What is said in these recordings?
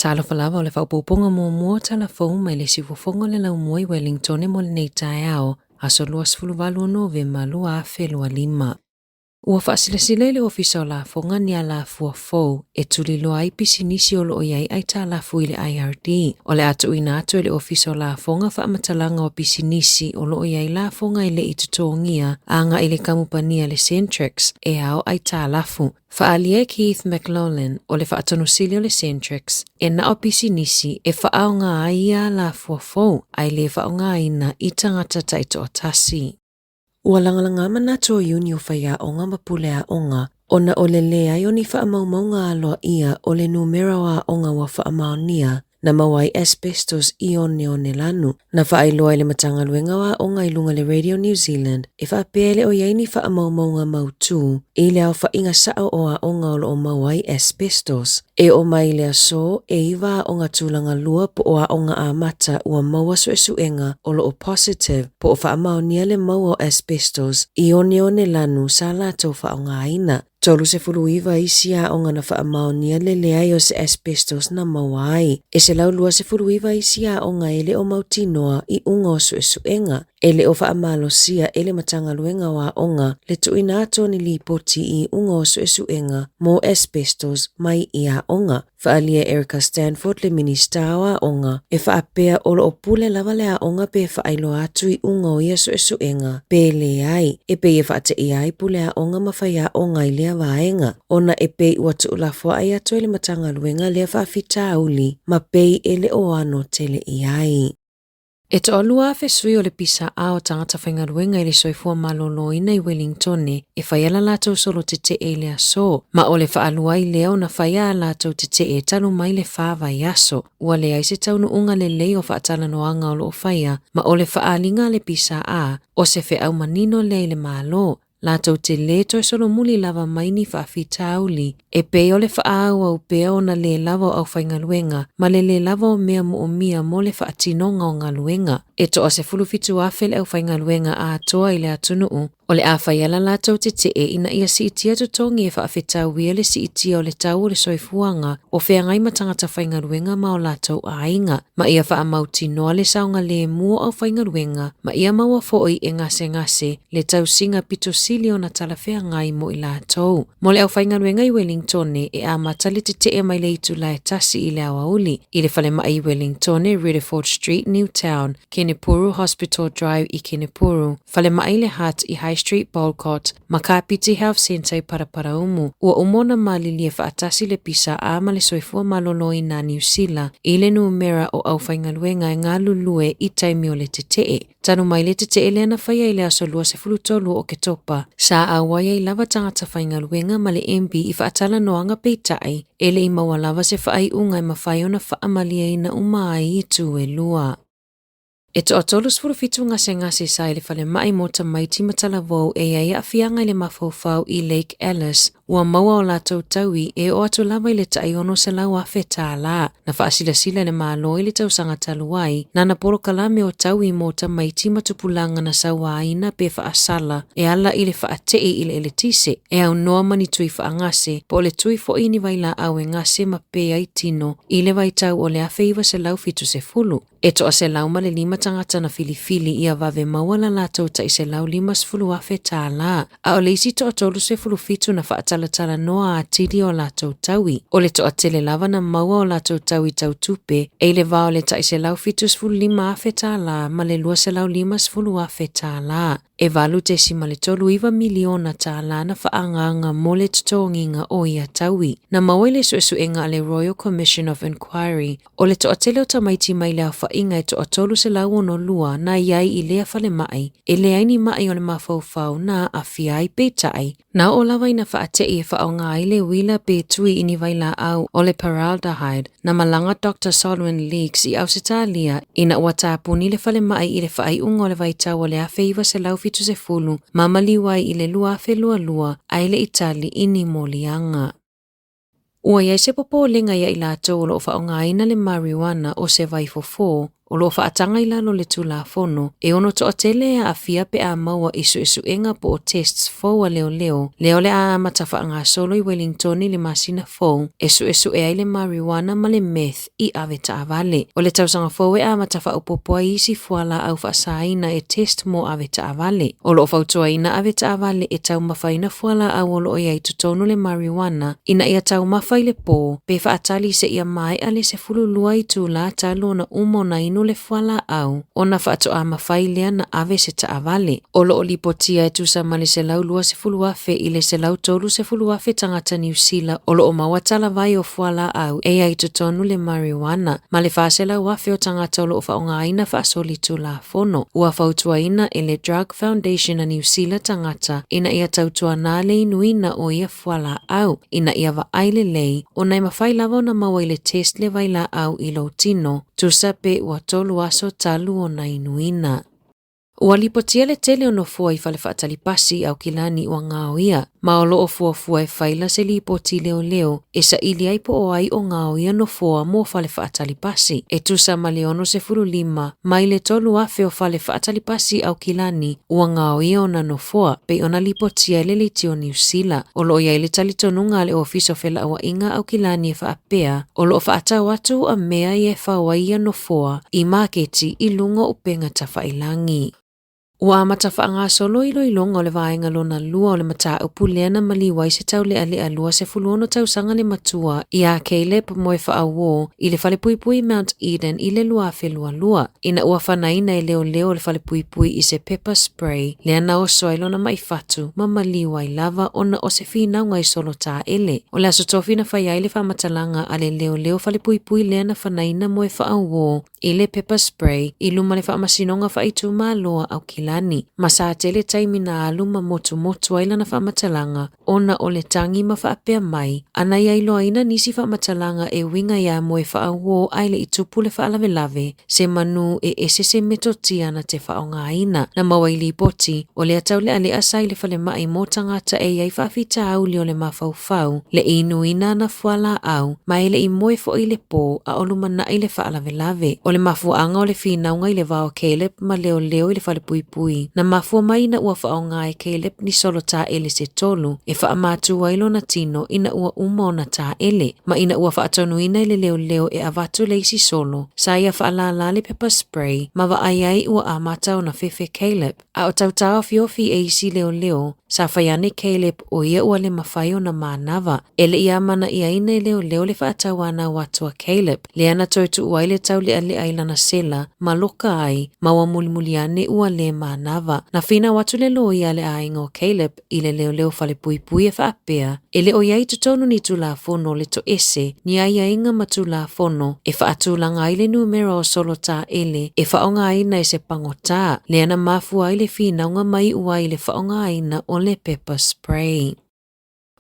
Talofa lava o le faaopoopoga muamua o tala fou mai le siufofoga o le laumua i Wellingtone mo lenei taeao, aso 28 o Novema 2025. Ua faasilasila e le Ofisa o Lafoga ni alafua fou e tuliloa ai pisinisi o lo o i ai aitalafu i le IRD. O le a tuuina atu e le Ofisa o Lafoga faamatalaga o pisinisi o lo o i ai lafoga e le i totogia agai i le kamupani a le Centrix e ao aitalafu. Faaalia e Keith McLoughlin o le Faatonusili o le Centrix e na o pisinisi e faaaoga ai ia alafua fou ae le faaaogaina i tagata taitoatasi. Ua lagalaga manatu o Iuni o faiaoga ma pule aoga ona o le leai o ni faamaumauga aloaia o le numera o aoga ua faamaonia na maua ai asbestos i oneone lanu. Na faailoa e le Matagaluega o Aoga i luga le Radio New Zealand e faapea e le o i ai ni faamaumauga mautū i le aofaiga sao o aoga o lo o maua ai asbestos. E oo mai i le aso, e iva aoga tulaga lua po o aoga amata ua maua suesuega o lo o positive po o faamaonia le maua o asbestos i oneone lanu sa latou faaaogaina. 39 isi aoga na faamaonia le leai o se asbestos na maua ai. E 129 isi aoga e le o mautinoa iuga o suesuega. E le o faamalosia e le Matagaluega o Aoga le tuuina atu o ni lipoti i iuga o suesuega mo asbestos mai i aoga. Faaalia e Erica Stanford le Minisita o Aoga e faapea o lo o pule lava le aoga pe faailoa atu iuga o ia suesuega pe leai, e pei e faateia ai pule aoga ma faiaoga i lea vaega ona e pei ua tuulafoai atu e le Matagaluega lea faafitauli ma pei e le o ano tele i ai. E toalua afe sui o le PSA o tagata faigaluega i le soifua maloloina i Wellingtone e faia la latou solo tetee i le aso, ma o le faalua ai lea ona faia a latou tetee talu mai le fa vaiaso. Ua leai se taunuuga lelei o faatalanoaga o lo o faia, ma o le faaaliga a le PSA o se feau manino lea i le Malo, latou te lē toe solomuli lava mai ni faafitauli e pei o le faaauau pea ona lē lava o aufaigaluega ma le lē lava o mea moomia mo le faatinoga o galuega. E toa 17,000 le aufaigaluega atoa i le atunuu o le a faia la latou tetee ina ia siitia totogi e faafetauia le siitia o le tau o le soifuaga o feagai ma tagata faigaluega ma o latou aiga, ma ia faamautinoa le saogalemu o aufaigaluega ma ia maua foi e gasegase le tausiga pito sili ona talafeagai mo i latou. Mo le aufaigaluega i Wellingtone, e amata le tetee mai le itula e 1 i le aoauli i le falemai i Wellingtone, Riddiford Street, Newtown, Kenepuru Hospital Drive i Kenepuru, falemai le Hutt i High Street, Boulcott, ma Kapiti Health Centre i Paraparaumu. Ua uma ona malilie faatasi le PSA ma le Soifua Maloloina a Niu Sila i le numera o aufaigaluega e galulue i taimi o le tetee. Talu mai le tetee lea na faia i le aso 23 o Oketopa, sa auai ai lava tagata faigaluega ma le MB i faatalanoaga peitai, e le i maua lava se faaiuga e mafai ona faamalieina uma ai itu e lua. E toa 37 gasegase sa i le falemai mo tamaiti ma talavou e i ai aafiaga i le mafaufau i Lake Alice, ua maua o latou taui e oo atu lava i le tai $600,000 tālā. Na faasilasila e le Malo i le tausaga talu ai, nana polokalame o taui mo tamaiti ma tupulaga na sauaina pe faasala e ala i le faatei i le eletise, e aunoa ma ni tui faagase, po o le tui foi i ni vailaau e gase ma pe ai tino i le vaitau o le 1970. E toa 105 tagata na filifili ia vave maua la latou tai $150,000 tālā, a o le isi toa 37 na faatalatalanoa atili o latou taui. O le toatele lava na maua o latou taui tau tupe e i le va o le tai $175,000 tālā ma le $250,000 tālā. E 8.39 miliona tālā na faaagaaga mo le totogiga o ia taui. Na maua i le suesuega a le Royal Commission of Inquiry o le toatele o tamaiti mai le aofaiga e toa 362 na i ai i lea falemai, e leai ni mai o le mafaufau na aafia ai peitai, na oo lava ina faatei e faaaoga ai le uila pe tui i ni vailaau o le paraldehyde. Na malaga Dr Solwyn Leeks i Ausetalia ina ua tapuni le falemai i le faaiuga o le vaitau o le 1970 ma maliu ai i le 2022 ae le i tali i ni moliaga. Ua i ai se popolega ia i latou o lo o faaaogaina le marijuana o se vaifofo, o lo o faataga i lalo o le Tulafono e ono toatele e aafia pe a maua i suesuega po o tests fou a leoleo, lea o le a amata faagasolo i Wellington i le masina fou e suesue ai le marijuana ma le meth i avetaavale. O le tausaga fou e amata faaopoopo ai isi fualaau faasaina e test mo avetaavale. O lo o fautuaina avetaavale e taumafaina fualaau o lo o i ai i totonu le marijuana ina ia taumafa i le po pe faatali seia maea le 12 itula talu ona uma ona inu le fualaau ona faatoa mafai lea na ave se taavale. O lo o lipotia e tusa ma le 120,000 i le 130,000 tagata Niu Sila o lo o maua talavai o fualaau e i ai i totonu le marijuana, ma le 400,000 o tagata o lo o faaaogaina faasolitulafono. Ua fautuaina e le Drug Foundation a Niu Sila tagata ina ia tautuana le inuina o ia fualaau ina ia vaai lelei ona e mafai lava ona maua i le test le vailaau i lou tino, tusa pe ua tolu aso talu ona inuina. Ua lipotia le tele o nofoa i fale faatali pasi i Aukilani ua gaoia, ma o lo o fuafua e faila se lipoti leoleo e saili ai po o ai o gaoia nofoa mo fale faatali pasi. E tusa ma le 65 mai le 3,000 o fale faatali pasi i Aukilani ua gaoia ona nofoa, pei ona lipotia e le Leitio Niu Sila. O lo o i ai le talitonuga a le Ofisa o Felauaiga a Aukilani e faapea, o lo o faatau atu uamea ia e fao ai ia nofoa i maketi i luga o upega tafailagi. Ua amata faagasolo iloiloga o le vaega lona lua o le mataupu lea na maliu ai se taulealea 26 tausaga le matua iā Caleb Moefaauo i le falepuipui Mount Eden i le 2022 ina ua fanaina e leoleo o le falepuipui i se pepper spray lea na oso ai lona maifatu ma maliu ai lava ona o se finauga i solo taele. O le Aso Tofi na fai ai le faamatalaga a le leoleo falepuipui lea na fanaina Moefaauo i le pepper spray i luma le Faamasinoga Faaitumalo a Aukilani, ma sa tele taimi na alu ma motumotu ai lana faamatalaga ona o le tagi ma faapea mai ana ia iloaina nisi faamatalaga e uiga iā Moefaauo ae le i tupu le faalavelave se manu e ese se metotia na te faaaogaina. Na maua i lipoti, o lea taulealea sa i le falemai mo tagata e i ai faafitauli o le mafaufau, le inuina ana fualaau, ma e le i moe foi i le pō a o lumanai le faalavelave. O le mafuaaga o le finauga i le va o Caleb ma leoleo i le falepuipui, na mafua mai ina ua faaaoga e Caleb ni solo taele se tolu e faamatu ai lona tino ina ua uma ona taele, ma ina ua faatonuina e le leoleo e avatu le isi solo, sa ia faalālā le pepper spray ma vaai ai ua amata ona fefe Caleb. A o tautaofiofi e isi leoleo, sa fai ane Caleb o ia ua le mafai ona manava. E le i amana'iaina e leoleo le faatauanau atu a Caleb, lea na toe tuu ai le taulealea i lana sela ma loka ai, ma ua mulimuli ane ua le manava. Na finau atu le loia a le aiga o Caleb i le leoleo falepuipui e faapea, e le o i ai i totonu ni Tulafono o le toese, ni aiaiga ma Tulafono e faatulaga ai le numera o solo taele e faaaogaina e se pagotā, lea na mafua ai le finauga ma iu ai i le faaaogaina o le pepper spray.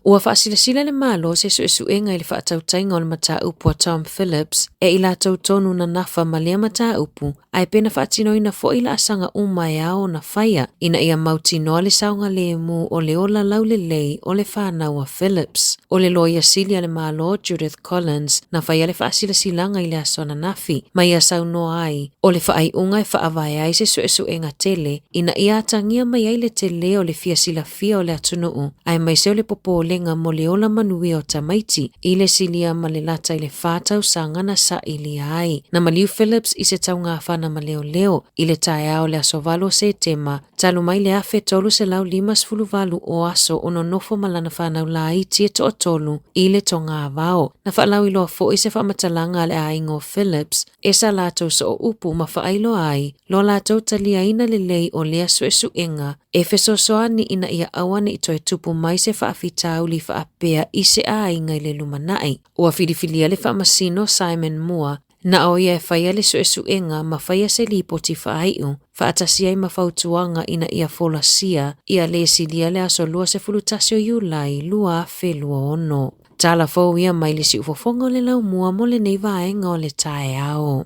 Ua faasilasila le Malo se suesuega i le faatautaiga o le mataupu a Tom Phillips e i latou tonu na nafa ma lea mataupu ae pe na faatinoina foi laasaga uma e ao ona faia ina ia mautinoa le saogalemu o le ola laulelei o le fanau a Phillips. O le Loia Sili a le Malo Judith Collins na faia le faasilasilaga i le aso ananafi ma ia saunoa ai o le faaiuga e faavae ai se suesuega tele ina ia atagia mai ai le tele o le fia silafia o le atunuu aemaise o le popolega mo le ola manuia o tamaiti i le silia ma le lata i le 4 tausaga na sailia ai. Na maliu Phillips i se taugafana ma leoleo i le taeao o le aso 8 o Setema talu mai le 1358 o aso o nonofo ma lana fanau laiti e toatolu i le togavao. Na faalauiloa foi se faamatalaga a le aiga o Phillips e sa latou sooupu ma faailoa ai lo latou taliaina lelei o lea suesuega e fesoasoani ina ia aua ne i toe tupu mai se faafitauli faapea i se aiga i le lumanai. Ua filifilia le faamasino Simon Moore na o ia e faia le suesuega ma faia se lipoti faaiu faatasi ai ma fautuaga ina ia folasia ia le silia le aso 21 o Iulai 2026. Tala fou ia mai le siufofoga o le laumua mo lenei vaega o le taeao.